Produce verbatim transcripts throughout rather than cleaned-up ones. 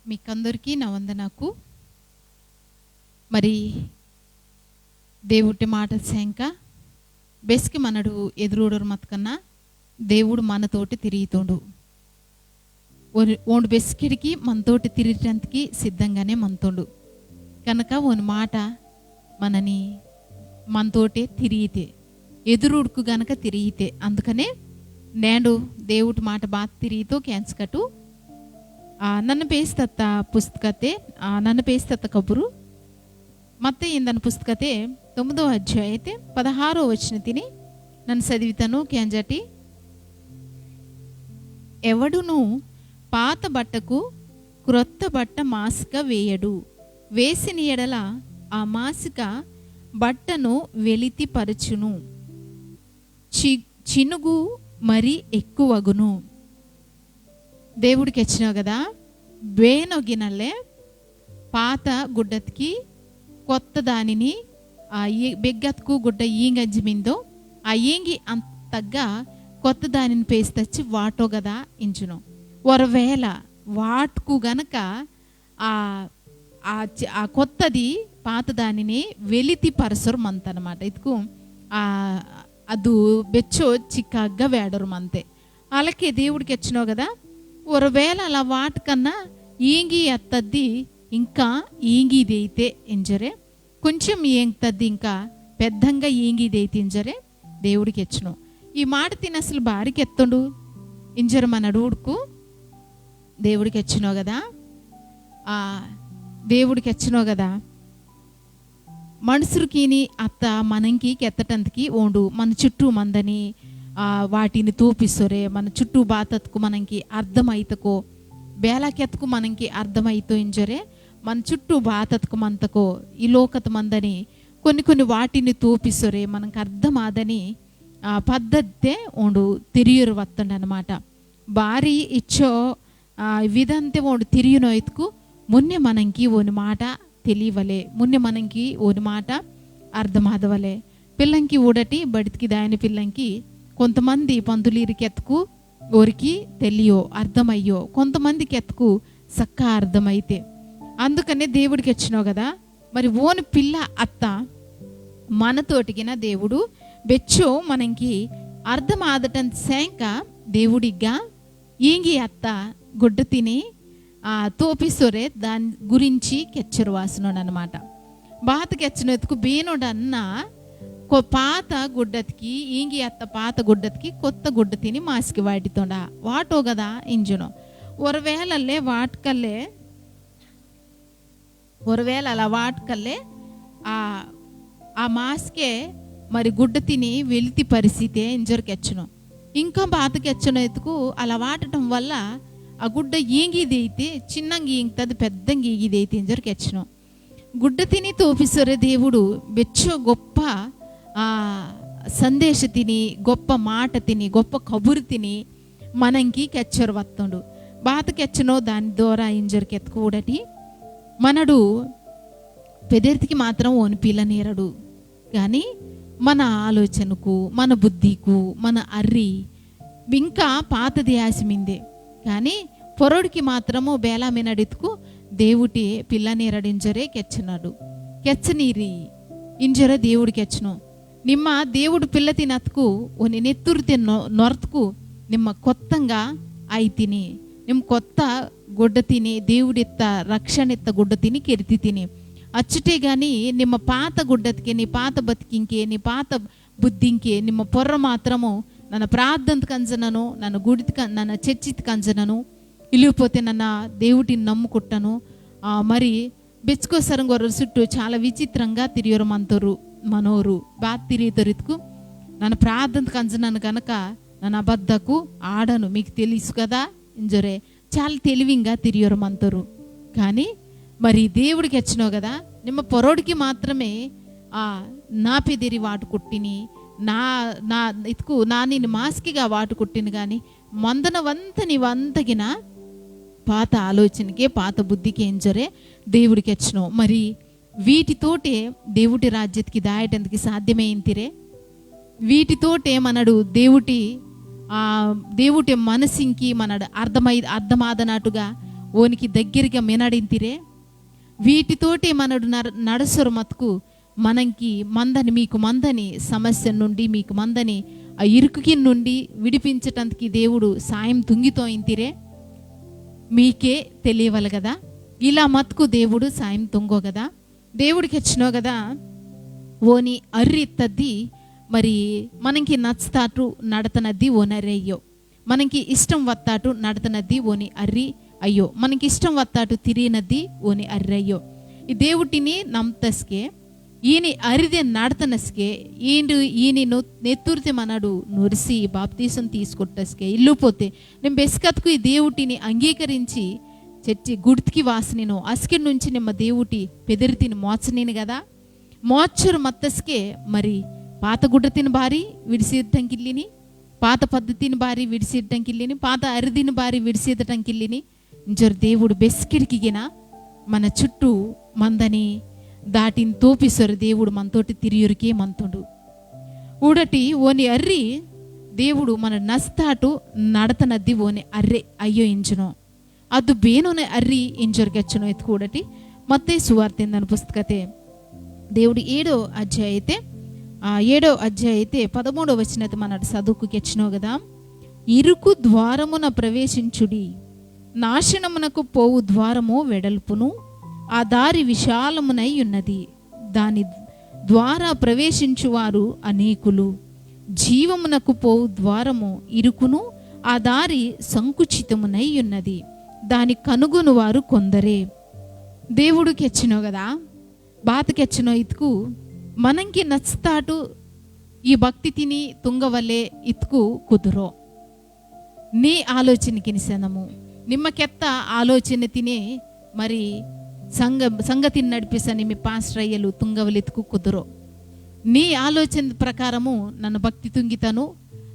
మీకందరికీ నా వందనాకు. మరి దేవుటి మాట శంక బెస్కి మనడు ఎదురుడరు మతకన్నా దేవుడు మనతోటి తిరిగితోండు. ఓ-, ఓండు బెస్కిడికి మనతోటి తిరిగటానికి సిద్ధంగానే మంతోండు. కనుక ఓని మాట మనని మనతోటే తిరిగితే, ఎదురుడుకు గనక తిరిగితే. అందుకనే నేడు దేవుటి మాట బాత తిరిగితో కేంచకటు. ఆ, నన్న పేస్తత్త పుస్తకతే, ఆ, నన్న పేస్తత్త కబురు. మత్తయి ఇందన పుస్తకతే తొమ్మిదో అధ్యాయతే పదహారో వచన తిని నన్ను చదివితను కేంజటి. ఎవడును పాత బట్టకు క్రొత్త బట్ట మాసిక వేయడు, వేసిన ఎడల ఆ మాసిక బట్టను వెలితిపరచును, చి-, చినుగు మరి ఎక్కువగును. దేవుడు కెచ్చినో కదా, బేనొగినల్లే పాత గుడ్డతికి కొత్త దానిని, ఆ, ఈ-, బెగ్గత్కు గుడ్డ ఈంగంజి మిందో, ఆ ఈంగి అంతగ్గా కొత్త దానిని పేస్తచ్చి వాటో కదా ఇంచును. ఒకవేళ వాట్కు గనక ఆ, ఆ చి-, ఆ కొత్తది పాత దానిని వెలితి పరసరు మంతనమాట. ఇదికు, ఆ, అదు బెచ్చో చిక్కగ్గా వేడరు మంతే. అలాగే దేవుడు కెచ్చినో కదా, ఒకవేళ అలా వాటికన్నా ఈంగి ఎత్తద్ది ఇంకా ఈంగిదైతే ఇంజరే, కొంచెం ఏంగ్తద్ది ఇంకా పెద్దంగా ఈంగిదైతే ఇంజరే దేవుడు కెచ్చినో. ఈ మాట తిని అసలు బారి కెత్తుండు ఇంజరు మనడు ఊడుకు దేవుడు కెచ్చినో కదా. ఆ, దేవుడు కెచ్చినో కదా. మనుసురుకిని అత్త మనంకి కెత్తటంతకి ఓండు మన చుట్టూ మందని, ఆ, వాటిని తోపిసొరే, మన చుట్టూ బాతత్కు మనంకి అర్థమైతకో, బేలా కెత్కు మనంకి అర్థమైతో ఇంజొరే, మన చుట్టూ బాతత్కు మంతకో, ఈ లోకత మందని కొన్ని కొన్ని వాటిని తోపిసొరే, మనకు అర్థమాదని, ఆ, పద్ధతే ఓండు తిరియురు వత్తండనమాట. బారి ఇచ్చో, ఆ, విధంతే ఓండు తిరియునో ఇత్కు మున్నే మనంకి ఓని మాట తెలియవలే, మున్నే మనంకి ఓని మాట అర్థమాదవలే. పిల్లంకి ఊడటి బడితికి దాయని పిల్లంకి కొంతమంది పంతులీరి కెత్తుకు ఓరికి తెలియో, అర్థమయ్యో, కొంతమంది కెత్తుకు సక్క అర్థమైతే. అందుకనే దేవుడు కెచ్చినో కదా, మరి ఓని పిల్ల అత్త మనతోటిగిన దేవుడు బెచ్చో మనంకి అర్థమాదటం సేంక దేవుడిగ్గా ఈంగి అత్త గుడ్డ తిని, ఆ, తోపిసొరే దాని గురించి కెచ్చరు వాసనోడనమాట. బాత కెచ్చనెత్తుకు బేనోడన్న కొ-, పాత గుడ్డతికి, ఈంగి అత్త పాత గుడ్డతికి కొత్త గుడ్డ తిని మాసికి వాటితోండా వాటో కదా ఇంజును. ఒరవేళల్లే వాటకల్లే, ఒరవేళ అలా వాటకల్లే ఆ, ఆ మాస్కే మరి గుడ్డ తిని వెలితి పరిస్థితే ఇంజర్ కెచ్చును. ఇంకా బాత కెచ్చును ఎత్తుకు అలా వాటటం వల్ల ఆ గుడ్డ ఈంగిదైతే చిన్నంగి ఈంగ్తది పెద్దంగి ఈగిదైతే ఇంజర్ కెచ్చును. గుడ్డ తిని తోపిసొరే దేవుడు బెచ్చో గొప్ప, ఆ, సందేశ తిని, గొప్ప మాట తిని, గొప్ప కబురు తిని మనంకి కెచ్చరు వత్తుండు. బాత కెచ్చనో దాని ద్వారా ఇంజర్ కెత్తుకు ఊడటి మనడు పెదెర్తికి మాత్రం ఓని పిల్లనేరడు. కానీ మన ఆలోచనకు, మన బుద్ధికు, మన అర్రి ఇంకా పాతది ఆసి మిందే. కానీ పొరొడికి మాత్రము బేలా మినడిత్కు దేవుటి పిల్లనేరడింజరే కెచ్చనడు. కెచ్చనీరి ఇంజర దేవుడు కెచ్చను. నిమ్మ దేవుడు పిల్లతినత్కు ఓని నెత్తురుతే నొ-, నొర్త్కు నిమ్మ కొత్తంగా అయితిని. నిమ్మ కొత్త గుడ్డ తిని, దేవుడిత్త రక్షణిత్త గుడ్డ తిని కెరితి తిని. అచ్చుటే గాని నిమ్మ పాత గుడ్డతికే, నీ పాత బతికింకే, నీ పాత బుద్ధింకే, నిమ్మ పొర్ర మాత్రము నన్న ప్రార్థన కంజనను, నన్న గుడితి కం-, నన్న చర్చితి కంజనను, ఇలియపోతే నన్న దేవుడిని నమ్ముకుట్టను. ఆ, మరి బెచ్చుకో సరంగొర్రొరు సుట్టు చాలా విచిత్రంగా తిరియోరు మంతోరు మనోరు. బాత తిరియోరు ఇత్కు, నన్న ప్రార్థన కంజనను కనుక నన్న అబద్ధకు ఆడను, మీకు తెలుసు కదా ఇంజొరే. చాలా తెలివింగా తిరియోరు మంతోరు. కానీ మరి దేవుడు కెచ్చనో కదా, నిమ్మ పొరొడికి మాత్రమే ఆ నా పెదిరి వాటు కుట్టిని, నా, నా ఇత్కు నా నిన్ను మాస్కిగా వాటు కుట్టిని కానీ మందన వంతని వంతగిన పాత ఆలోచనకే, పాత బుద్ధికే ఇంజొరే దేవుడు కెచ్చను. మరి వీటితోటే దేవుటి రాజ్యతికి దాయటందుకు సాధ్యమే ఇంతిరే. వీటితోటే మనడు దేవుటి, ఆ, దేవుటి మనసింకి మనడు అర్థమై-, అర్థమాదనాటుగా ఓనికి దగ్గరగా మినడింతిరే. వీటితోటే మనడు నర-, నడసొరు మతుకు మనంకి మందని, మీకు మందని సమస్య నుండి, మీకు మందని ఆ ఇరుకుకి నుండి విడిపించటానికి దేవుడు సాయం తుంగితో ఇంతిరే. మీకే తెలియవల కదా, ఇలా మతుకు దేవుడు సాయం తుంగో కదా. దేవుడు కెచ్చినో కదా, ఓని అర్రి ఇత్తద్ది. మరి మనకి నచ్చుతాటు నడతనద్ది ఓనరయ్యో, మనకి ఇష్టం వత్తాటు నడతనద్ది ఓని అర్రి అయ్యో, మనకి ఇష్టం వత్తాటు తిరిగినద్ది ఓని అర్రి అయ్యో. ఈ దేవుటిని నమ్తస్కే, ఈని అరిదే నడతనస్కే, ఈండు ఈని నొ-, నెత్తురితే మనడు నురిసి బాప్తీసం తీసుకొట్టస్కే ఇల్లు పోతే, నేను బెస్కత్కు ఈ దేవుటిని అంగీకరించి చెట్టి గుడితికి వాసనేను అస్కె నుంచి నిమ్మ దేవుటి పెదిరితిని మోచనేను కదా. మోచరు మత్తస్కే మరి పాత గుడ్డతిని బారి విడిసిద్దంకిల్లిని, పాత పద్ధతిని బారి విడిసిద్దంకిల్లిని, పాత అరిదిని బారి విడిసిద్దంకిల్లిని. ఇంజరు దేవుడు బెస్కిడికిగిన మన చుట్టూ మందని దాటిని తోపిసరు దేవుడు మనతోటి తిరియురికే మంతుండు. ఊడటి ఓని అర్రి దేవుడు మన నస్తాటు నడతనద్ది ఓని అర్రే అయ్యో ఇంజును. అదు బేనోనే అర్రి ఇంజొరిగచ్చును ఎత్తుకూడటి మత్తయి సువార్త ఇందని పుస్తకతే దేవుడు ఏడో అధ్యాయతే, ఆ, ఏడో అధ్యాయతే పదమూడో వచనతే మనడు చదువుకు కెచ్చినో కదా. ఇరుకు ద్వారమున ప్రవేశించుడి, నాశనమునకు పోవు ద్వారము వెడల్పును, ఆ దారి విశాలమునై ఉన్నది, దాని ద్వారా ప్రవేశించువారు అనేకులు. జీవమునకు పోవు ద్వారము ఇరుకును, ఆ దారి సంకుచితమునై ఉన్నది, దాని కనుగొనువారు కొందరే. దేవుడు కెచ్చినో కదా, బాత కెచ్చినో ఇత్కు మనంకి నచ్చుతాటు ఈ భక్తి తిని తుంగవలే ఇత్కు కుదురో. నీ ఆలోచనకిని సెనము. నిమ్మ కెత్త ఆలోచన తినే మరి సంగ-, సంగతిని నడిపిసని మీ పాస్టర్ అయ్యలు తుంగవలితుకు కుదురో. నీ ఆలోచన ప్రకారము నన్ను భక్తి తుంగితను,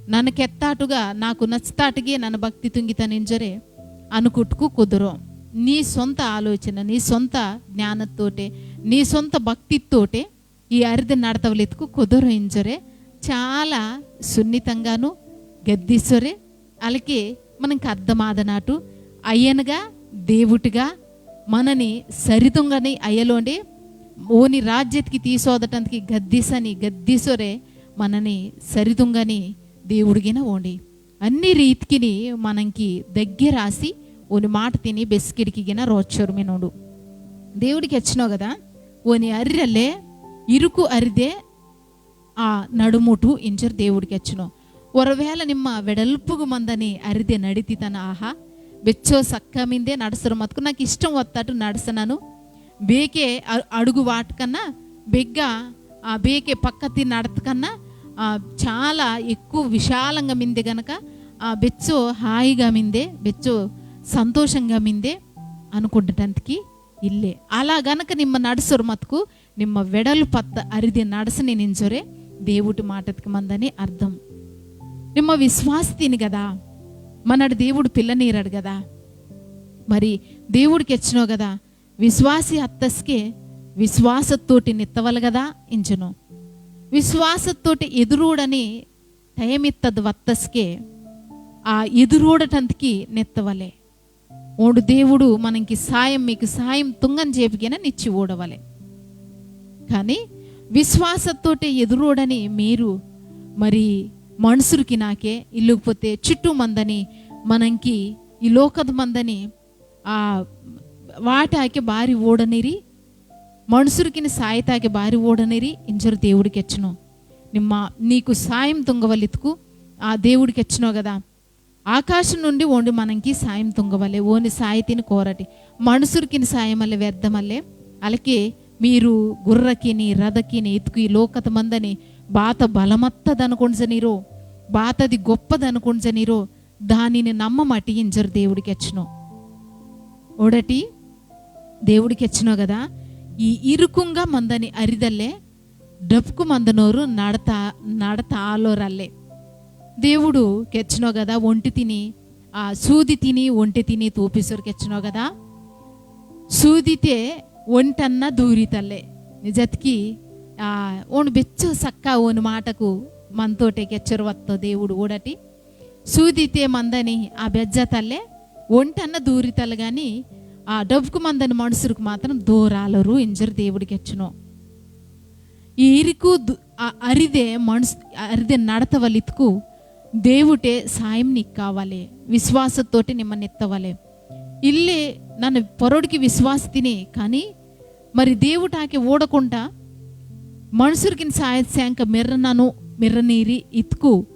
నన్ను కెత్తాటుగా నాకు నచ్చుతాటుగే నన్ను భక్తి తుంగితను ఇంజరే అనుకుట్టుకు కుదురో. నీ సొంత ఆలోచన, నీ సొంత జ్ఞానతోటే, నీ సొంత భక్తితోటే ఈ అరిది నడతవలెత్తుకు కుదురు ఇంజొరే చాలా సున్నితంగాను గద్దిసొరే. అలాగే మనకి అర్థమాదనాటు అయ్యనగా దేవుటిగా మనని సరితుంగని అయ్యలోండి ఓని రాజ్యతికి తీసోదటందుకి గద్దిసని గద్దిసొరే మనని సరితుంగని దేవుడిగిన ఓండి. అన్ని రీతికిని మనంకి దగ్గరాసి ఓని మాట తిని బెస్కిడికిగిన రోచొరు మినోడు. దేవుడు కెచ్చినో కదా, ఓని అర్రలే ఇరుకు అరిదే ఆ నడుముటు ఇంజర్ దేవుడు కెచ్చినో. ఒకవేళ నిమ్మ వెడల్పుగు మందని అరిదే నడితితన ఆహా, బెచ్చో సక్క మిందే నడసరు మతుకు నాకు ఇష్టం వత్తట్టు నడసనను. బేకే అ-, అడుగు వాటకన్నా బెగ్గ, ఆ, బేకే పక్కతి నడతకన్నా, ఆ, చాలా ఎక్కువ విశాలంగా మిందే గనక, ఆ, బెచ్చో హాయిగా మిందే, బెచ్చో సంతోషంగా మిందే అనుకుంటంతకి ఇల్లే. అలా గనక నిమ్మ నడుసరు మతుకు నిమ్మ వెడలు పత్త అరిది నడసని నించొరే దేవుటి మాటతికి మందని అర్థం. నిమ్మ విశ్వాసతిని కదా, మనడు దేవుడు పిల్లనీరడు కదా. మరి దేవుడు కెచ్చినో కదా, విశ్వాసి అత్తస్కే విశ్వాసతోటి నిత్తవలు కదా ఇంచును. విశ్వాసతోటి ఎదురూడని టయమిత్తది వత్తస్కే ఆ ఎదురూడటంతకి నెత్తవలే. ఓండు దేవుడు మనకి సాయం, మీకు సాయం తుంగని చేపిగిన నిచ్చి ఓడవలే. కానీ విశ్వాసతోటే ఎదురూడని మీరు మరి మనుషులకి నాకే ఇల్లుకపోతే చుట్టూ మందని మనంకి ఈ లోకద మందని ఆ వాటాకి బారి ఓడనిరి, మనుషులకి సాయతాకి బారి ఓడనిరి ఇంజరు దేవుడు కెచ్చినో. నిమ్మ నీకు సాయం తుంగవలితుకు ఆ దేవుడు కెచ్చినో కదా. ఆకాశం నుండి ఓండి మనంకి సాయం తుంగవలే, ఓని సాయతిని కోరటి. మనుషులకిని సాయం అల్లే వ్యర్థమల్లే. అలాగే మీరు గుర్రకిని, రథకిని ఇతుకు ఈ లోకత మందని బాత బలమత్తదనుకుంజనిరో, బాతది గొప్పదనుకుంజనిరో, దానిని నమ్మమటి ఇంజరు దేవుడు కెచ్చినో. ఓడటి దేవుడు కెచ్చినో కదా, ఈ ఇరుకుంగా మందని అరిదల్లే డబ్కు మందనోరు నడత-, నడతాలోరల్లే. దేవుడు కెచ్చినో కదా, ఒంటి తిని, ఆ, సూది తిని, ఒంటి తిని తోపిసోరు కెచ్చినో కదా. సూదితే ఒంటన్న దూరితల్లే. నిజత్కి, ఆ, ఓను బెచ్చు సక్క ఓను మాటకు మనతోటే కెచ్చరు వత్తో దేవుడు ఓడటి. సూదితే మందని ఆ బెజ్జతల్లే ఒంటన్న దూరితల్ గాని ఆ డబ్బుకు మందని మనుషులకు మాత్రం దూరాలరు ఇంజరు దేవుడికి ఎచ్చును. ఈ ఇరుకు దు-, ఆ అరిదే మనసు, అరిదే నడతవలితుకు దేవుటే సాయం నీకు కావాలి, విశ్వాసతోటి నిమ్మనెత్తవలే. ఇల్లే నన్ను పొరడికి విశ్వాస తినే, కానీ మరి దేవుటాకి ఓడకుండా మనుషులకి సాయ శాంక మెర్రనను మెర్రనీరి ఇతుకు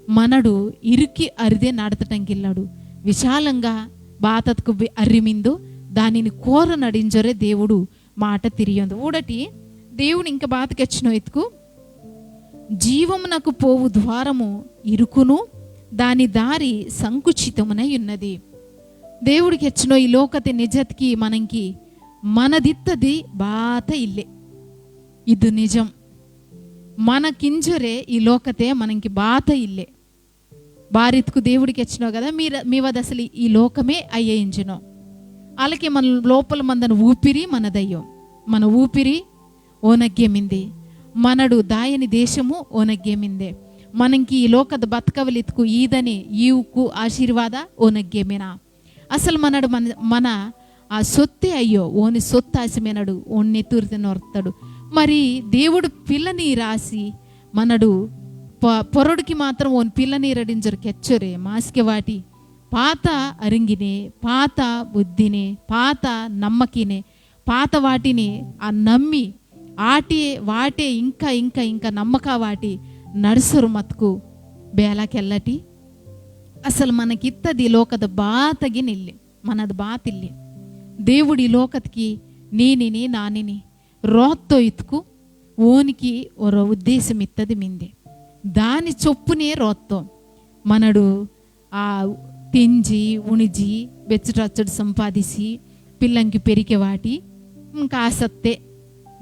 మనడు ఇరుకి అరిదే నడతటంకిల్లాడు. విశాలంగా బాతత్కు బి-, అర్రిమిందు దానిని కోర నడింజరే దేవుడు మాట తిరియోంది. ఊడటి దేవుడు ఇంకా బాత కెచ్చినో ఇతుకు, "జీవమునకు పోవు ద్వారము ఇరుకును, దాని దారి సంకుచితమునై ఉన్నది." దేవుడు కెచ్చినో ఈ లోకతే నిజత్కి మనంకి మనదిత్తది బాత ఇల్లే. ఇది నిజం. మన కింజరే ఈ లోకతే మనంకి బాత ఇల్లే. బారిత్కు దేవుడికి ఎచ్చినో కదా, మీ ర-, మీ వద్ద అసలు ఈ లోకమే అయ్యేయించినో. అలాగే మన లోపల మందన ఊపిరి మనదయ్యో. మన ఊపిరి ఓనగ్గేమింది. మనడు దాయని దేశము ఓనగ్గేమిందే. మనంకి ఈ లోకద బతకవలిత్కు ఈదని ఈవుకు ఆశీర్వాద ఓనగ్గేమినా. అసలు మనడు మన, మన ఆ సొత్తే అయ్యో, ఓని సొత్తాసి మెనడు, ఓన్ని తురితి నొర్తడు. మరి దేవుడు పిల్లని రాసి మనడు ప-, పొరడుకి మాత్రం ఓని పిల్లని రడింజరు కెచ్చొరే, మాస్కె వాటి పాత అరింగినే, పాత బుద్ధినే, పాత నమ్మకినే, పాత వాటిని ఆ నమ్మి ఆటే వాటే ఇంకా ఇంకా ఇంకా నమ్మక వాటి నడుసరు మత్కు బేలా కెల్లటి. అసలు మనకిత్తది లోకద బాతగి నిల్లి, మనది బాతిల్లి. దేవుడి లోకత్కి నీనిని నానిని రోత్తో ఇత్కు ఓనికి ఒరో ఉద్దేశం ఇత్తది మిందే. దాని చొప్పునే రోత్తో మనడు ఆ తింజి, ఉణిజి, బెచ్చుటచ్చుడు సంపాదిసి, పిల్లంకి పెరికె వాటి, ఇంకా ఆసత్తే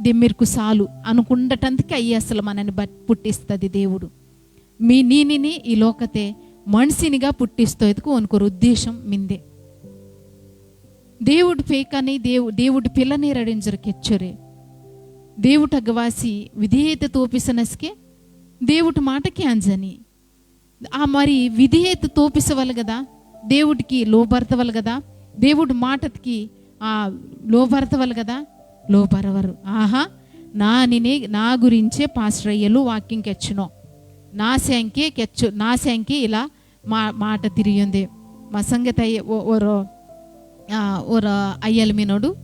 దెమ్మిర్కు సాలు అనుకుండటందుకే అయ్యి అసలు మనని బట్-, పుట్టిస్తది దేవుడు. మీ నీనిని ఈ లోకతే మనిషినిగా పుట్టిస్తో ఇదికు ఓనుకొరు ఉద్దేశం మిందే. దేవుడు పేకని దేవు-, దేవుడు పిల్లనేరడింజరు కెచ్చొరే. దేవుటగ్గ వాసి విధేయత తోపిసనస్కే దేవుడు మాటకి అంజని. ఆ మరి విధేయత తోపిసవలు కదా, దేవుడికి లోబర్తవలు కదా, దేవుడు మాటకి ఆ లోబర్తవలు కదా, లోబరవరు. ఆహా, నానినే నా గురించే పాస్టరయ్యలు వాక్యం కెచ్చునో, నా శాంకే కెచ్చు, నా శాంకే ఇలా మా-, మాట తిరిగింది. మా సంగతి అయ్య-, ఓ-, ఓరో, ఆ, ఓరో అయ్యలు మినోడు.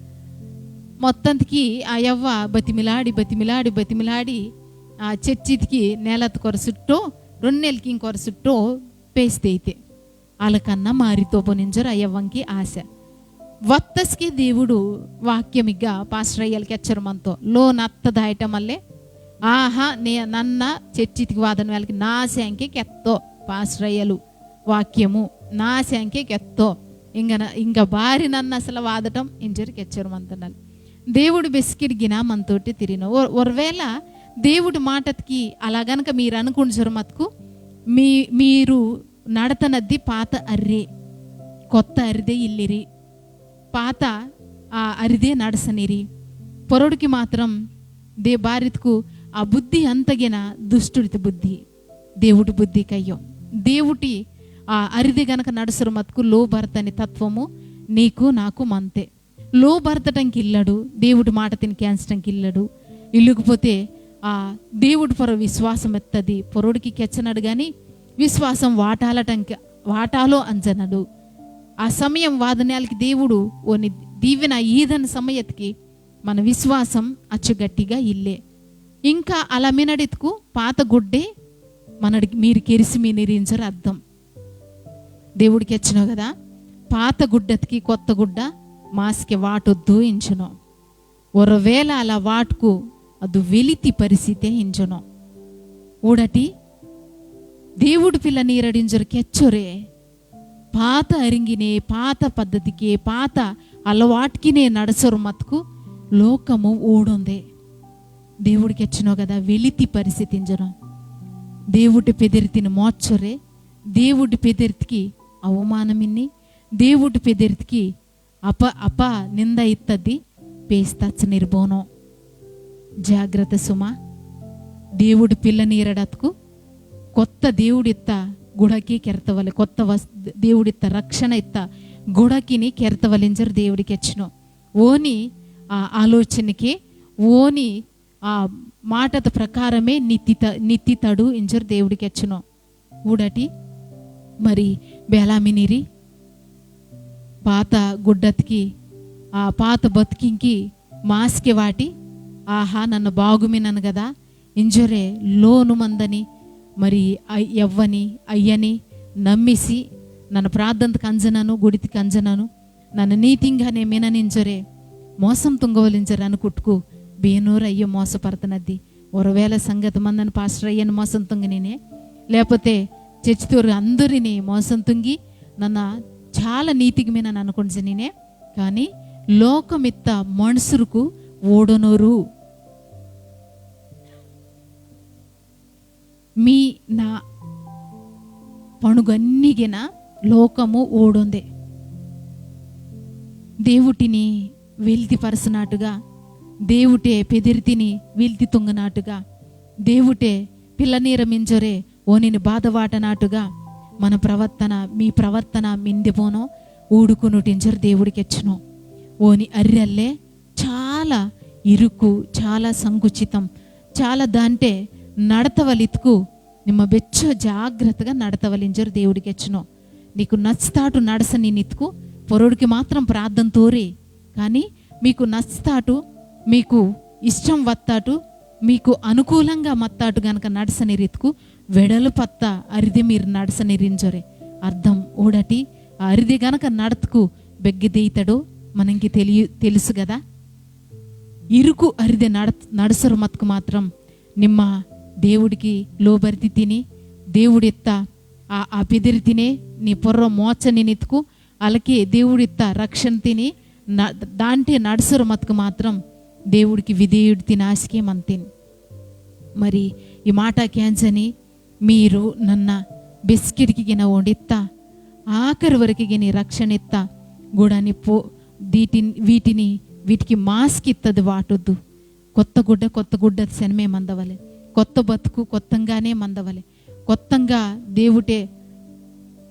మొత్తంకి ఆ యవ్వ బతిమిలాడి, బతిమిలాడి, బతిమిలాడి, ఆ, చర్చికి నెలది కొర సుట్టో, రెండు నెలకి ఇంకొర సుట్టో పేస్తైతే. అలకన్నా మారితో పొనింజరు ఆ యవ్వంకి ఆశ. వత్తస్కే దేవుడు వాక్యమిగా పాస్టరయ్యలు కెచ్చరమంతో. లో నత్త దాయటమల్లే. ఆహా, నే-, నన్న చర్చికి వాదన వేళకి నా శాంకే కెత్తో పాస్టరయ్యలు. వాక్యము నా శాంకే కెత్తో. ఇంక న-, ఇంక బారి నన్న అసలు వాదటం ఇంజరు కెచ్చరమంతనాలి. దేవుడు బెస్కిడిగిన మనతోటి తిరిగిన. ఒ-, ఒకవేళ దేవుడి మాటకి అలా గనక మీరు అనుకుంటున్నారు మతుకు మీ-, మీరు నడతనద్ది పాత అర్రే, కొత్త అరిదే ఇల్లిరి. పాత ఆ అరిదే నడసనిరి. పొరడుకి మాత్రం దే బారిత్కు ఆ బుద్ధి అంతగిన దుష్టుడిత బుద్ధి. దేవుడి బుద్ధి కయ్యో. దేవుటి ఆ అరిదే గనక నడుసరు మతుకు లోబర్తని తత్వము నీకు నాకు మంతే. లోబర్తటంకి ఇల్లడు, దేవుడి మాట తిని కేంచటంకి ఇల్లడు. ఇల్లుకుపోతే ఆ దేవుడి పొర విశ్వాసం ఎత్తది. పొరడికి కెచ్చనడు గాని విశ్వాసం వాటాలటంకి, వాటాలో అంజనడు. ఆ సమయం వాదనాలకి దేవుడు ఓని దీవెన ఈదన సమయత్కి మన విశ్వాసం అచ్చుగట్టిగా ఇల్లే. ఇంకా అలా మినడిత్కు పాత గుడ్డే మనడి మీరు కెరిసి మినిరించరు అర్థం. దేవుడు కెచ్చినో కదా, పాత గుడ్డతికి కొత్త గుడ్డ మాస్కె వాటొద్దు ఇంచునో. ఒకవేళ అలా వాటుకు అది వెలితి పరిస్థితే ఇంచునో. ఊడటి దేవుడు పిల్ల నీరడింజరు కెచ్చొరే, పాత అరింగినే, పాత పద్ధతికే, పాత అలవాట్కినే నడసరు మతుకు లోకము ఊడుందే. దేవుడు కెచ్చినో కదా, వెలితి పరిస్థితి ఇంజునో. దేవుడి పెదిరితిని మోచ్చొరే, దేవుడి పెదిరితికి అవమానమిన్ని, దేవుడి పెదిరితికి అప-, అప నింద ఇత్తది, పేస్తచ్చ నిర్బోనో. జాగ్రత్త సుమా. దేవుడు పిల్ల నీరడత్కు కొత్త దేవుడిత్త గుడకి కెరతవలె, కొత్త వస్-, దేవుడిత్త రక్షణ ఇత్త గుడకిని కెర్తవలింజర్ దేవుడికి ఎచ్చును. ఓని ఆ ఆలోచనకి, ఓని ఆ మాటత ప్రకారమే నిత్తిత-, నిత్తితడు ఇంజర్ దేవుడికి ఎచ్చును. ఊడటి మరి బేలామినిరి పాత గుడ్డత్కి, ఆ పాత బతుకింకి మాస్కె వాటి, ఆహా, నన్న బాగుమినను గదా, ఇంజొరే లోను మందని, మరి అయ్-, యవ్వని, అయ్యని నమ్మిసి, నన్న ప్రార్థనకు అంజనను, గుడితికి అంజనను, నన్న నీతింగానే మిననింజొరే మోసం తుంగవలింజొరే అనుకుట్కు బేనూరు అయ్యో మోసపడుతున్నది. ఒకవేళ సంగతి మందని పాస్టర్ అయ్యని మోసం తుంగనినే, లేకపోతే చర్చితోరు అందరినీ మోసం తుంగి నన్న చాలా నీతికి మినని అనుకుంటున్నానే, కానీ లోకమిత్త మనుషులకు ఓడనోరు. మీ నా పణుగన్నిగిన లోకము ఓడొందే. దేవుటిని వెల్తి పరసనాటుగా, దేవుటే పెదిరితిని వెల్తి తుంగనాటుగా, దేవుటే పిల్లనీర మింజొరే ఓనిని బాధవాటనాటుగా మన ప్రవర్తన, మీ ప్రవర్తన మిందెపోనో ఊడుకునుటింజర్ దేవుడికి ఎచ్చును. ఓని అర్రల్లే చాలా ఇరుకు, చాలా సంకుచితం, చాలా దాంటే నడతవలిత్కు నిమ్మ బెచ్చో జాగ్రత్తగా నడతవలింజర్ దేవుడికి ఎచ్చును. నీకు నచ్చుతాటు నడసని నిత్కు పొరుడికి మాత్రం ప్రార్థన తోరే, కానీ మీకు నచ్చుతాటు, మీకు ఇష్టం వత్తాటు, మీకు అనుకూలంగా మత్తాటు గనక నడసని రీతికు వెడలు పత్త అరిది మీరు నడసని రింజొరే. అర్థం ఓడటి, ఆ అరిది గనక నడతకు బెగ్గదీతడో మనకి తెలియ-, తెలుసు కదా. ఇరుకు అరిది నడ-, నడసరు మత్కు మాత్రం నిమ్మ దేవుడికి లోబరిది తిని, దేవుడిత్త ఆ, ఆ పెదిరితినే నీ పొర్రొ మోచని నిత్కు, అలకే దేవుడిత్త రక్షణ తిని, న-, దాంటే నడుసరు మత్కు మాత్రం దేవుడికి విధేయుడు తినాసికే మంతిని. మరి ఈ మాట కేంజని మీరు నన్న బెస్కిడికి గిన వండిత్త, ఆఖరి వరకు గిని రక్షణ ఇత్త, గూడాని పో-, దీటి-, వీటిని, వీటికి మాస్క్ ఇత్తది వాటొద్దు. కొత్త గుడ్డ, కొత్త గుడ్డ శనమే మందవలే, కొత్త బతుకు కొత్తంగానే మందవలే. కొత్తంగా దేవుటే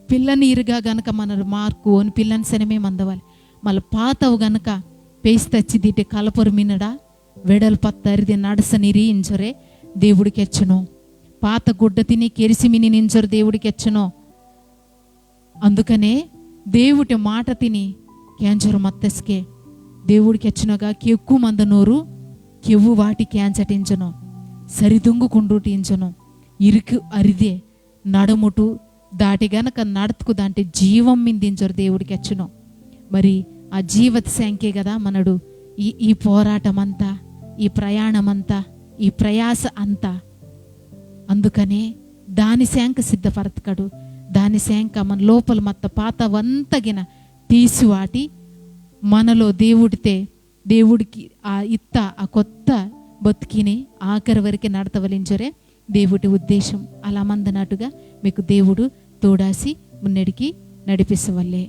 పిల్లని ఇరుగా గనక మన మార్కు ఓని పిల్లని శనమే మందవాలి. మళ్ళీ పాతవు గనక పేసి తచ్చిదిటే కలపరు మినడా వెడల్ పత్తరిది నడసనిరి ఇంచొరే దేవుడికి ఎచ్చును. పాత గుడ్డ తిని కెరిసి మిని నించొరు దేవుడికి ఎచ్చును. అందుకనే దేవుడి మాట తిని కేంజరు మత్తెస్కే దేవుడికి ఎచ్చునగా కెక్కు మందనోరు కెవ్వు వాటి కేంచటించును, సరిదుంగు కుండ్రుటించును. ఇరుకు అరిదే నడుముటు దాటి గనక నడతకు దాంటే జీవం మిందించరు దేవుడికి ఎచ్చును. మరి ఆ జీవత సంఖ్య కదా మనడు ఈ, ఈ పోరాటమంతా, ఈ ప్రయాణమంతా, ఈ ప్రయాస అంతా. అందుకనే దాని శాంక సిద్ధపరతకడు. దాని శాంక మన లోపల మత్త పాత వంతగిన తీసివాటి మనలో దేవుడితే, దేవుడికి ఆ ఇత్త ఆ కొత్త బతుకిని ఆఖరి వరకు నడతవలించరే దేవుడి ఉద్దేశం. అలా మందనట్టుగా మీకు దేవుడు తోడాసి మున్నడికి నడిపిసవల్లే.